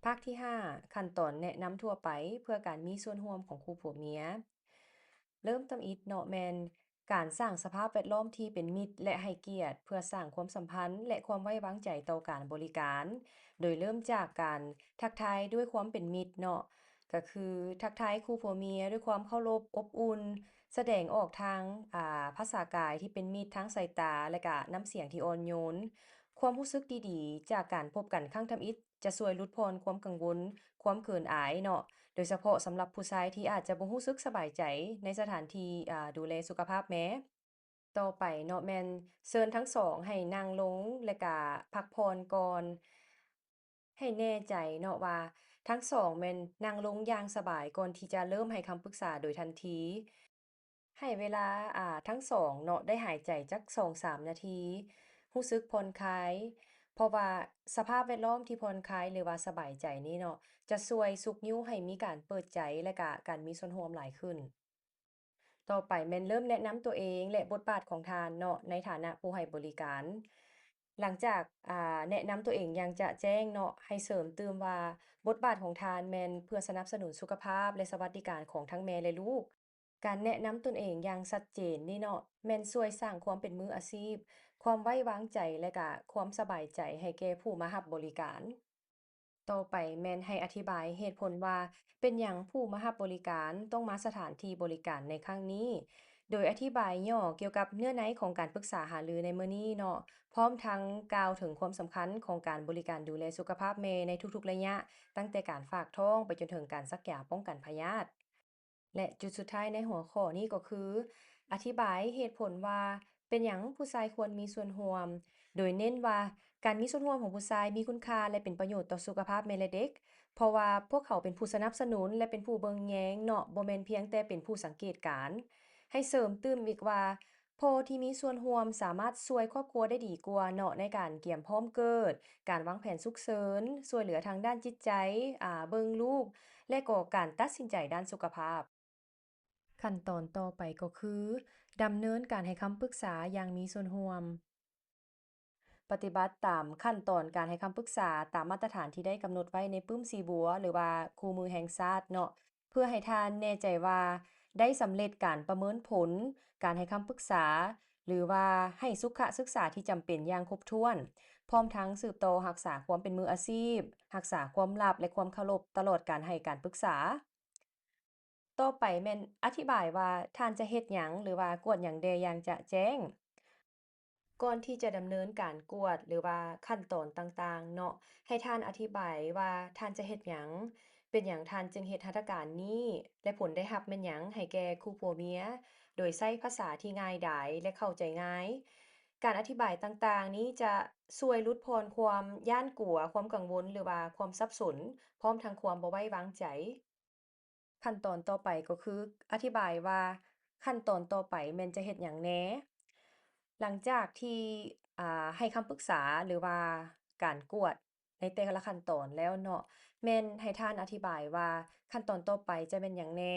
ພາກທີຫ້າ ຂັ້ນຕອນແນະນຳທົ່ວໄປເພື່ອການມີສ່ວນຮ່ວມຂອງຄູ່ຜົວເມຍ. ເລີ່ມທຳອິດເນາະ ແມ່ນການສ້າງສະພາບແວດລ້ອມທີ່ເປັນມິດ ແລະ ໃຫ້ກຽດ ເພື່ອສ້າງຄວາມສຳພັນ ແລະ ຄວາມໄວ້ວາງໃຈຕໍ່ການບໍລິການ, ໂດຍເລີ່ມຈາກການທັກທາຍດ້ວຍຄວາມເປັນມິດເນາະ, ກໍຄືທັກທາຍຄູ່ຜົວເມຍດ້ວຍຄວາມເຄົາລົບອົບອຸ່ນ, ສະແດງອອກທາງ ອາ ພາສາກາຍທີ່ເປັນມິດ, ທາງສາຍຕາ ແລະ ກະນ້ຳສຽງທີ່ອ່ອນໂຍນ. ຄວາມຮູ້ສຶກດີໆຈາກການພົບກັນຄັ້ງທຳອິດ ຈະຊ່ວຍຫຼຸດຜ່ອນຄວາມກັງວົນ, ຄວາມເຂີນອາຍເນາະ, ໂດຍສະເພາະສຳລັບຜູ້ຊາຍທີ່ອາດຈະບໍ່ຮູ້ສຶກສະບາຍໃຈໃນສະຖານທີ່ ອາ ດູແລສຸຂະພາບແມ້. ຕໍ່ໄປເນາະ ແມ່ນເຊີນທັງສອງໃຫ້ນັ່ງລົງ ແລະ ກະພັກຜ່ອນກ່ອນ. ໃຫ້ແນ່ໃຈເນາະວ່າທັງສອງແມ່ນນັ່ງລົງຢ່າງສະບາຍກ່ອນທີ່ຈະເລີ່ມໃຫ້ຄຳປຶກສາໂດຍທັນທີ. ໃຫ້ເວລາ ອາ ທັງສອງເນາະ ໄດ້ຫາຍໃຈຈັກສອງສາມນາທີ, ຮູ້ສຶກຜ່ອນຄາຍ, ເພາະວ່າສະພາບແວດລ້ອມທີ່ຜ່ອນຄາຍ ຫຼືວ່າສະບາຍໃຈນີ້ເນາະ ຈະຊ່ວຍຊຸກຍູ້ໃຫ້ມີການເປີດໃຈ ແລະ ກະການມີສ່ວນຮ່ວມຫຼາຍຂຶ້ນ. ຕໍ່ໄປແມ່ນເລີ່ມແນະນຳຕົວເອງ ແລະ ບົດບາດຂອງທ່ານເນາະ ໃນຖານະຜູ້ໃຫ້ບໍລິການ. ຫຼັງຈາກ ອາ ແນະນຳຕົວເອງຢ່າງຈະແຈ້ງເນາະ, ໃຫ້ເສີມຕື່ມວ່າບົດບາດຂອງທ່ານແມ່ນເພື່ອສະໜັບສະໜູນສຸຂະພາບ ແລະ ສະຫວັດດີການຂອງທັງແມ່ ແລະ ລູກ. ການແນະນຳຕົນເອງຢ່າງຊັດເຈນນີ້ເນາະ ແມ່ນຊ່ວຍສ້າງຄວາມເປັນມືອາຊີບ, ຄວາມໄວ້ວາງໃຈ ແລະ ກະຄວາມສະບາຍໃຈໃຫ້ແກ່ຜູ້ມາຮັບບໍລິການ. ຕໍ່ໄປແມ່ນໃຫ້ອະທິບາຍເຫດຜົນວ່າເປັນຫຍັງຜູ້ມາຮັບບໍລິການຕ້ອງມາສະຖານທີ່ບໍລິການໃນຄັ້ງນີ້, ໂດຍອະທິບາຍຫຍໍ້ກ່ຽວກັບເນື້ອໃນຂອງການປຶກສາຫາລືໃນມື້ນີ້ເນາະ, ພ້ອມທັງກ່າວເຖິງຄວາມສຳຄັນຂອງການບໍລິການດູແລສຸຂະພາບແມ່ໃນທຸກໆໄລຍະ, ຕັ້ງແຕ່ການຝາກທ້ອງໄປຈົນເຖິງການສັກຢາປ້ອງກັນພະຍາດ. ແລະ ຈຸດສຸດທ້າຍໃນຫົວຂໍ້ນີ້ກໍຄື ອະທິບາຍເຫດຜົນວ່າເປັນຫຍັງຜູ້ຊາຍຄວນມີສ່ວນຮ່ວມ, ໂດຍເນັ້ນວ່າການມີສ່ວນຮ່ວມຂອງຜູ້ຊາຍມີຄຸນຄ່າ ແລະ ເປັນປະໂຫຍດຕໍ່ສຸຂະພາບແມ່ແລະເດັກ, ເພາະວ່າພວກເຂົາເປັນຜູ້ສະໜັບສະໜູນ ແລະ ເປັນຜູ້ເບິ່ງແຍງເນາະ, ບໍ່ແມ່ນພຽງແຕ່ເປັນຜູ້ສັງເກດການ. ໃຫ້ເສີມຕື່ມອີກວ່າ ພໍ່ທີ່ມີສ່ວນຮ່ວມສາມາດຊ່ວຍຄອບຄົວໄດ້ດີກວ່າເນາະ ໃນການກຽມພ້ອມເກີດ, ການວາງແຜນສຸກເສີນ, ຊ່ວຍເຫຼືອທາງດ້ານຈິດໃຈ, ອາ, ເບິ່ງລູກ ແລະ ກໍການຕັດສິນໃຈດ້ານສຸຂະພາບ. ຂັ້ນຕອນຕໍ່ໄປກໍຄື ດຳເນີນການໃຫ້ຄຳປຶກສາຢ່າງມີສ່ວນຮ່ວມ. ປະຕິບັດຕາມຂັ້ນຕອນການໃຫ້ຄຳປຶກສາຕາມມາດຕະຖານທີ່ໄດ້ກຳນົດໄວ້ໃນປຶ້ມສີບົວ ຫຼືວ່າຄູ່ມືແຫ່ງຊາດເນາະ, ເພື່ອໃຫ້ທ່ານແນ່ໃຈວ່າໄດ້ສຳເລັດການປະເມີນຜົນການໃຫ້ຄຳປຶກສາ ຫຼືວ່າໃຫ້ສຸຂະສຶກສາທີ່ຈຳເປັນຢ່າງຄົບຖ້ວນ, ພ້ອມທັງສືບຕໍ່ຮັກສາຄວາມເປັນມືອາຊີບ, ຮັກສາຄວາມລັບ ແລະ ຄວາມເຄົາລົບຕະຫຼອດການໃຫ້ການປຶກສາ. ຕໍ່ໄປແມ່ນອະທິບາຍວ່າທ່ານຈະເຮັດຫຍັງ ຫຼືວ່າກວດຫຍັງແດ່ຢ່າງຈະແຈ້ງ. ກ່ອນທີ່ຈະດຳເນີນການກວດ ຫຼືວ່າຂັ້ນຕອນຕ່າງໆເນາະ, ໃຫ້ທ່ານອະທິບາຍວ່າທ່ານຈະເຮັດຫຍັງ, ເປັນຫຍັງທ່ານຈຶ່ງເຮັດຫັດຖະການນີ້ ແລະ ຜົນໄດ້ຮັບແມ່ນຫຍັງໃຫ້ແກ່ຄູ່ຜົວເມຍ, ໂດຍໃຊ້ພາສາທີ່ງ່າຍດາຍ ແລະ ເຂົ້າໃຈງ່າຍ. ການອະທິບາຍຕ່າງໆນີ້ຈະຊ່ວຍຫຼຸດຜ່ອນຄວາມຢ້ານກົວ, ຄວາມກັງວົນ ຫຼືວ່າຄວາມສັບສົນ, ພ້ອມທັງຄວາມບໍ່ໄວ້ວາງໃຈ. ຂັ້ນຕອນຕໍ່ໄປກໍຄືອະທິບາຍວ່າຂັ້ນຕອນຕໍ່ໄປແມ່ນຈະເຮັດຫຍັງແດ່. ຫຼັງຈາກທີ່ ອາ ໃຫ້ຄຳປຶກສາ ຫຼືວ່າການກວດໃນແຕ່ລະຂັ້ນຕອນແລ້ວເນາະ, ແມ່ນໃຫ້ທ່ານອະທິບາຍວ່າຂັ້ນຕອນຕໍ່ໄປຈະແມ່ນຫຍັງແດ່,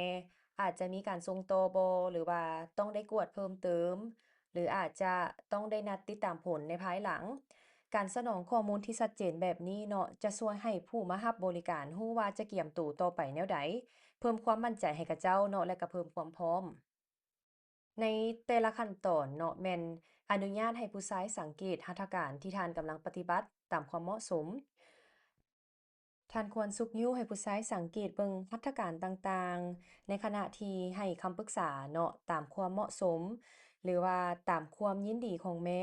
ອາດຈະມີການສົ່ງຕໍ່ບໍ່ ຫຼືວ່າຕ້ອງໄດ້ກວດເພີ່ມເຕີມ ຫຼືອາດຈະຕ້ອງໄດ້ນັດຕິດຕາມຜົນໃນພາຍຫຼັງ. ການສະໜອງຂໍ້ມູນທີ່ຊັດເຈນແບບນີ້ເນາະ ຈະຊ່ວຍໃຫ້ຜູ້ມາຮັບບໍລິການຮູ້ວ່າຈະກຽມໂຕຕໍ່ໄປແນວໃດ, ເພີ່ມຄວາມໝັ້ນໃຈໃຫ້ຂະເຈົ້າເນາະ ແລະ ກະເພີ່ມຄວາມພ້ອມ. ໃນແຕ່ລະຂັ້ນຕອນເນາະ ແມ່ນອະນຸຍາດໃຫ້ຜູ້ຊາຍສັງເກດຫັດຖະການທີ່ທ່ານກຳລັງປະຕິບັດຕາມຄວາມເໝາະສົມ. ທ່ານຄວນຊຸກຍູ້ໃຫ້ຜູ້ຊາຍສັງເກດເບິ່ງຫັດຖະການຕ່າງໆ ໃນຂະນະທີ່ໃຫ້ຄຳປຶກສາເນາະ ຕາມຄວາມເໝາະສົມ ຫຼືວ່າຕາມຄວາມຍິນດີຂອງແມ່.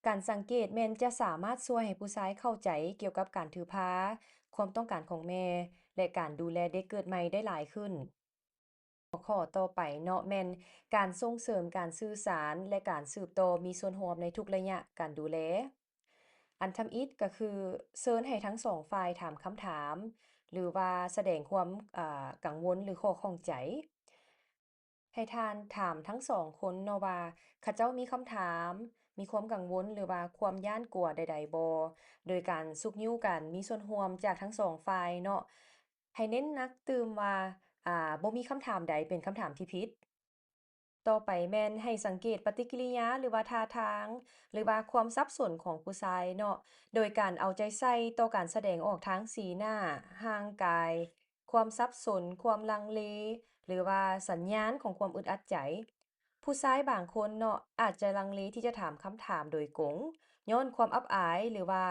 ການສັງເກດແມ່ນຈະສາມາດຊ່ວຍໃຫ້ຜູ້ຊາຍເຂົ້າໃຈກ່ຽວກັບການຖືພາ, ຄວາມຕ້ອງການຂອງແມ່ ແລະ ການດູແລເດັກເກີດໃໝ່ໄດ້ຫຼາຍຂຶ້ນ. ຫົວຂໍ້ຕໍ່ໄປເນາະ ແມ່ນການສົ່ງເສີມການສື່ສານ ແລະ ການສືບຕໍ່ມີສ່ວນຮ່ວມໃນທຸກໄລຍະການດູແລ. ອັນທຳອິດກໍຄືເຊີນໃຫ້ທັງສອງຝ່າຍຖາມຄຳຖາມ ຫຼືວ່າສະແດງຄວາມ ອາ ກັງວົນ ຫຼື ຂໍ້ຂ້ອງໃຈ. ໃຫ້ທ່ານຖາມທັງສອງຄົນເນາະວ່າ ເຂົາເຈົ້າມີຄຳຖາມ, ມີຄວາມກັງວົນ ຫຼືວ່າຄວາມຢ້ານກົວໃດໆບໍ່, ໂດຍການຊຸກຍູ້ການມີສ່ວນຮ່ວມຈາກທັງສອງຝ່າຍເນາະ. ໃຫ້ເນັ້ນໜັກຕື່ມວ່າ ອາ ບໍ່ມີຄຳຖາມໃດເປັນຄຳຖາມທີ່ຜິດ. ຕໍ່ໄປແມ່ນໃຫ້ສັງເກດປະຕິກິລິຍາ ຫຼືວ່າທ່າທາງ ຫຼືວ່າຄວາມສັບສົນຂອງຜູ້ຊາຍເນາະ ໂດຍການເອົາໃຈໃສ່ຕໍ່ການສະແດງອອກທາງສີໜ້າ, ຮ່າງກາຍ, ຄວາມສັບສົນ, ຄວາມລັງເລ ຫຼືວ່າສັນຍານຂອງຄວາມອຶດອັດໃຈ. ຜູ້ຊາຍບາງຄົນເນາະ ອາດຈະລັງເລທີ່ຈະຖາມຄຳຖາມໂດຍກົງ ຍ້ອນຄວາມອັບອາຍ ຫຼືວ່າ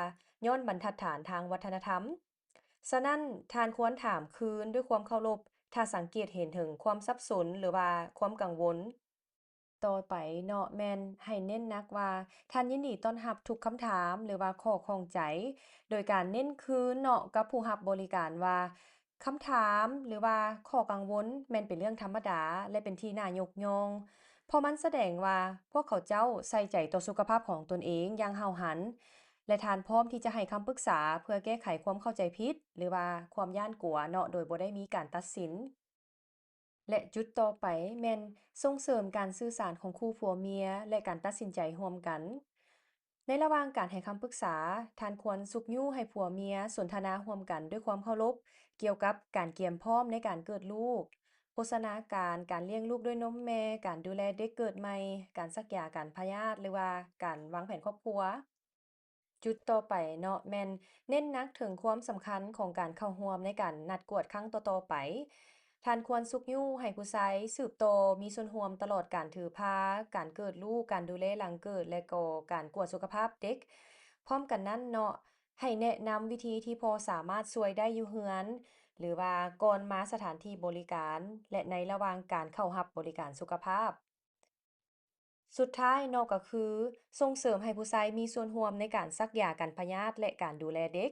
ຍ້ອນບັນທັດຖານທາງວັດທະນະທຳ. ສະນັ້ນ, ທ່ານຄວນຖາມຄືນດ້ວຍຄວາມເຄົາລົບ ຖ້າສັງເກດເຫັນເຖິງຄວາມສັບສົນ ຫຼືວ່າຄວາມກັງວົນ. ຕໍ່ໄປເນາະ ແມ່ນໃຫ້ເນັ້ນໜັກວ່າ ທ່ານຍິນດີຕ້ອນຮັບທຸກຄຳຖາມ ຫຼືວ່າຂໍ້ຂ້ອງໃຈ, ໂດຍການເນັ້ນຄືນເນາະກັບຜູ້ຮັບບໍລິການວ່າ ຄຳຖາມ ຫຼືວ່າຂໍ້ກັງວົນແມ່ນເປັນເລື່ອງທຳມະດາ ແລະ ເປັນທີ່ໜ້າຍົກຍ້ອງ, ເພາະມັນສະແດງວ່າພວກເຂົາເຈົ້າໃສ່ໃຈຕໍ່ສຸຂະພາບຂອງຕົນເອງຢ່າງຫ້າວຫັນ ແລະ ທ່ານພ້ອມທີ່ຈະໃຫ້ຄຳປຶກສາເພື່ອແກ້ໄຂຄວາມເຂົ້າໃຈຜິດ ຫຼືວ່າຄວາມຢ້ານກົວເນາະ ໂດຍບໍ່ໄດ້ມີການຕັດສິນ. ແລະ ຈຸດຕໍ່ໄປແມ່ນສົ່ງເສີມການສື່ສານຂອງຄູ່ຜົວເມຍ ແລະ ການຕັດສິນໃຈຮ່ວມກັນ. ໃນລະຫວ່າງການໃຫ້ຄຳປຶກສາ, ທ່ານຄວນຊຸກຍູ້ໃຫ້ຜົວເມຍສົນທະນາຮ່ວມກັນດ້ວຍຄວາມເຄົາລົບກ່ຽວກັບການກຽມພ້ອມໃນການເກີດລູກ, ໂພຊະນາການ, ການລ້ຽງລູກດ້ວຍນົມແມ່, ການດູແລເດັກເກີດໃໝ່, ການສັກຢາກັນພະຍາດ ຫຼືວ່າການວາງແຜນຄອບຄົວ. ຈຸດຕໍ່ໄປເນາະ ແມ່ນເນັ້ນໜັກເຖິງຄວາມສຳຄັນຂອງການເຂົ້າຮ່ວມໃນການນັດກວດຄັ້ງຕໍ່ໆໄປ. ທ່ານຄວນຊຸກຍູ້ໃຫ້ຜູ້ຊາຍສືບຕໍ່ມີສ່ວນຮ່ວມຕະຫຼອດການຖືພາ, ການເກີດລູກ, ການດູແລຫຼັງເກີດ ແລະ ກໍການກວດສຸຂະພາບເດັກ. ພ້ອມກັນນັ້ນເນາະ, ໃຫ້ແນະນຳວິທີທີ່ພໍສາມາດຊ່ວຍໄດ້ຢູ່ເຮືອນ ຫຼືວ່າກ່ອນມາສະຖານທີ່ບໍລິການ ແລະ ໃນລະຫວ່າງການເຂົ້າຮັບບໍລິການສຸຂະພາບ. ສຸດທ້າຍເນາະ ກໍຄືສົ່ງເສີມໃຫ້ຜູ້ຊາຍມີສ່ວນຮ່ວມໃນການສັກຢາກັນພະຍາດ ແລະ ການດູແລເດັກ.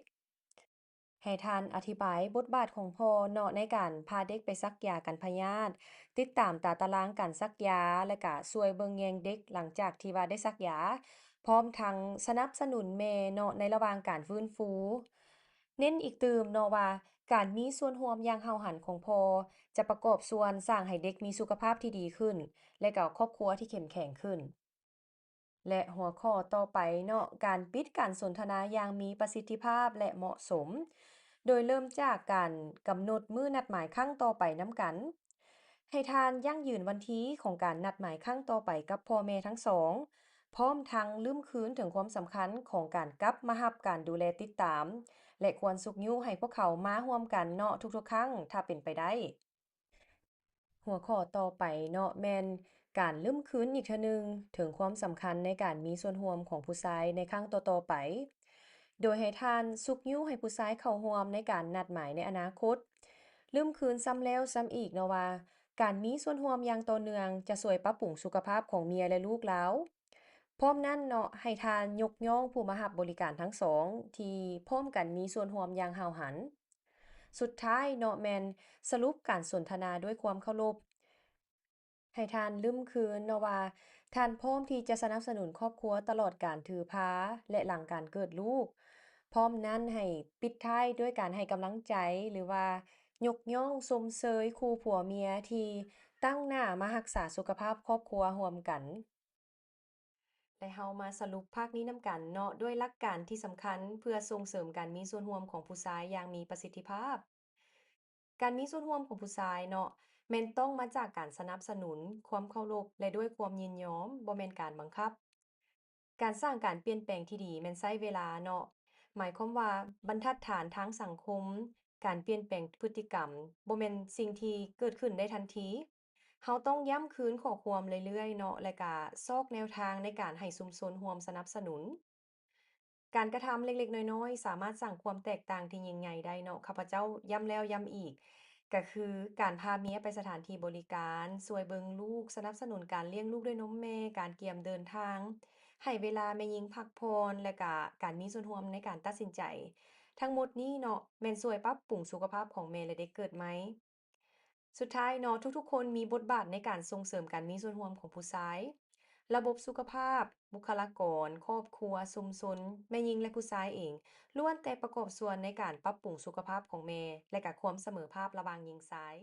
ໃຫ້ທ່ານອະທິບາຍບົດບາດຂອງພໍ່ເນາະ ໃນການພາເດັກໄປສັກຢາກັນພະຍາດ, ຕິດຕາມຕາຕະລາງການສັກຢາ ແລະ ກະຊ່ວຍເບິ່ງແຍງເດັກຫຼັງຈາກທີ່ວ່າໄດ້ສັກຢາ, ພ້ອມທັງສະໜັບສະໜູນແມ່ເນາະ ໃນລະຫວ່າງການຟື້ນຟູ. ເນັ້ນອີກຕື່ມເນາະວ່າ ການມີສ່ວນຮ່ວມຢ່າງຫ້າວຫັນຂອງພໍ່ ຈະປະກອບສ່ວນສ້າງໃຫ້ເດັກມີສຸຂະພາບທີ່ດີຂຶ້ນ ແລະ ກໍຄອບຄົວທີ່ເຂັ້ມແຂງຂຶ້ນ. ແລະ ຫົວຂໍ້ຕໍ່ໄປເນາະ, ການປິດການສົນທະນາຢ່າງມີປະສິດທິພາບ ແລະ ເໝາະສົມ, ໂດຍເລີ່ມຈາກການກຳນົດມື້ນັດໝາຍຄັ້ງຕໍ່ໄປນຳກັນ. ໃຫ້ທ່ານຢັ້ງຢືນວັນທີຂອງການນັດໝາຍຄັ້ງຕໍ່ໄປກັບພໍ່ແມ່ທັງສອງ, ພ້ອມທັງລຶ້ມຄືນເຖິງຄວາມສຳຄັນຂອງການກັບມາຮັບການດູແລຕິດຕາມ ແລະ ຄວນຊຸກຍູ້ໃຫ້ພວກເຂົາມາຮ່ວມກັນເນາະ ທຸກໆຄັ້ງ ຖ້າເປັນໄປໄດ້. ຫົວຂໍ້ຕໍ່ໄປເນາະ ແມ່ນການລຶ້ມຄືນອີກເທື່ອໜຶ່ງເຖິງຄວາມສຳຄັນໃນການມີສ່ວນຮ່ວມຂອງຜູ້ຊາຍໃນຄັ້ງຕໍ່ໆໄປ, ໂດຍໃຫ້ທ່ານຊຸກຍູ້ໃຫ້ຜູ້ຊາຍເຂົ້າຮ່ວມໃນການນັດໝາຍໃນອະນາຄົດ. ລຶ້ມຄືນຊ້ຳແລ້ວຊ້ຳອີກເນາະວ່າ ການມີສ່ວນຮ່ວມຢ່າງຕໍ່ເນື່ອງຈະຊ່ວຍປັບປຸງສຸຂະພາບຂອງເມຍ ແລະ ລູກລາວ. ພ້ອມນັ້ນເນາະ, ໃຫ້ທ່ານຍົກຍ້ອງຜູ້ມາຮັບບໍລິການທັງສອງ ທີ່ພ້ອມກັນມີສ່ວນຮ່ວມຢ່າງຫ້າວຫັນ. ສຸດທ້າຍເນາະ ແມ່ນສະຫຼຸບການສົນທະນາດ້ວຍຄວາມເຄົາລົບ. ໃຫ້ທ່ານລຶ້ມຄືນເນາະວ່າ ທ່ານພ້ອມທີ່ຈະສະໜັບສະໜູນຄອບຄົວຕະຫຼອດການຖືພາ ແລະ ຫຼັງການເກີດລູກ. ພ້ອມນັ້ນໃຫ້ປິດທ້າຍດ້ວຍການໃຫ້ກຳລັງໃຈ ຫຼືວ່າຍົກຍ້ອງຊົມເຊີຍຄູ່ຜົວເມຍທີ່ຕັ້ງໜ້າມາຮັກສາສຸຂະພາບຄອບຄົວຮ່ວມກັນ. ແລະ ເຮົາມາສະຫຼຸບພາກນີ້ນຳກັນເນາະ ດ້ວຍຫຼັກການທີ່ສຳຄັນເພື່ອສົ່ງເສີມການມີສ່ວນຮ່ວມຂອງຜູ້ຊາຍຢ່າງມີປະສິດທິພາບ. ການມີສ່ວນຮ່ວມຂອງຜູ້ຊາຍເນາະ ແມ່ນຕ້ອງມາຈາກການສະໜັບສະໜູນ, ຄວາມເຄົາລົບ ແລະ ດ້ວຍຄວາມຍິນຍອມ, ບໍ່ແມ່ນການບັງຄັບ. ການສ້າງການປ່ຽນແປງທີ່ດີແມ່ນໃຊ້ເວລາເນາະ, ໝາຍຄວາມວ່າບັນທັດຖານທາງສັງຄົມ, ການປ່ຽນແປງພຶດຕິກຳ ບໍ່ແມ່ນສິ່ງທີ່ເກີດຂຶ້ນໄດ້ທັນທີ. ເຮົາຕ້ອງຢ້ຳຄືນຂໍ້ຄວາມເລື້ອຍໆເນາະ ແລະ ກະຊອກແນວທາງໃນການໃຫ້ຊຸມຊົນຮ່ວມສະໜັບສະໜູນ. ການກະທຳເລັກໆນ້ອຍໆ ສາມາດສ້າງຄວາມແຕກຕ່າງທີ່ຍິ່ງໃຫຍ່ໄດ້ເນາະ. ຂ້າພະເຈົ້າຢ້ຳແລ້ວຢ້ຳອີກ ກະຄືການພາເມຍໄປສະຖານທີ່ບໍລິການ, ຊ່ວຍເບິ່ງລູກ, ສະໜັບສະໜູນການລ້ຽງລູກດ້ວຍນົມແມ່, ການກຽມເດີນທາງ, ໃຫ້ເວລາແມ່ຍິງພັກຜ່ອນ ແລະກະການມີສ່ວນຮ່ວມໃນການຕັດສິນໃຈ. ທັງໝົດນີ້ເນາະ ແມ່ນຊ່ວຍປັບປຸງສຸຂະພາບຂອງແມ່ ແລະ ເດັກເກີດໃໝ່. ສຸດທ້າຍເນາະ ທຸກໆຄົນມີບົດບາດໃນການສົ່ງເສີມການມີສ່ວນຮ່ວມຂອງຜູ້ຊາຍ. ລະບົບສຸຂະພາບ, ບຸກຄະລາກອນ, ຄອບຄົວ, ຊຸມຊົນ, ແມ່ຍິງ ແລະ ຜູ້ຊາຍເອງ ລ້ວນແຕ່ປະກອບສ່ວນໃນການປັບປຸງສຸຂະພາບຂອງແມ່ ແລະ ກະຄວາມສະເໝີພາບລະຫວ່າງຍິງຊາຍ.